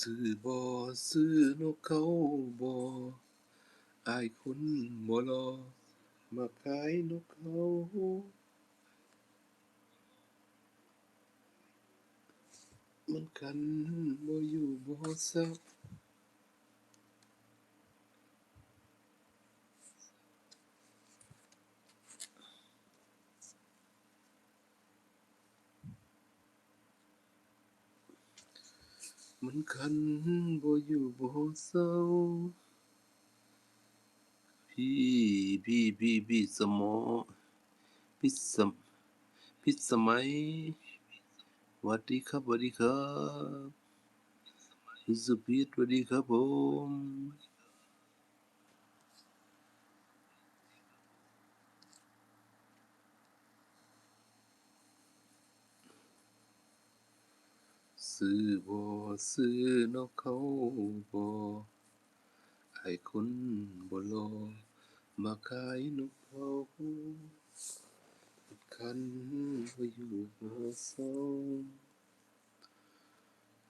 ຊື້ບໍ່ ຊື້ນົກເຂົາບໍ່ ອ້າຍຄົນບໍ່ຫຼໍ່ ມາຂາຍນົກເຂົາ. ມັນຂັນບໍ່ຢູ່ບໍ່ເຊົາ. ມັນຂັນບໍ່ຢູ່ບໍ່ເຊົາ. ພີ່ ພີ່ ພີ່ ພີ່ສະໝໍ ພິດສະ ພິດສະໄໝ ຫວັດດີຄັບ ຫວັດດີຄັບ ພິດສະພິດ ຫວັດດີຄັບຜົມ. ຊື້ບໍ່ ຊື້ນົກເຂົາບໍ່ ອ້າຍຄົນບໍ່ຫຼໍ່ ມາຂາຍນົກເຂົາ. ມັນຂັນບໍ່ຢູ່ບໍ່ເຊົາ.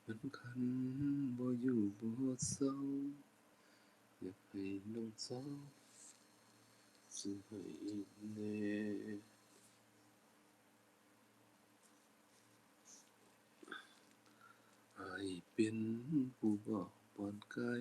ມັນຂັນບໍ່ຢູ່ບໍ່ເຊົາ. ຢາກໃຫ້ນ້ອງສາວຊື້ໃຫ້ແດ່. ອ້າຍເປັນຜູ້ເວົ້າປ້ອນໄກ່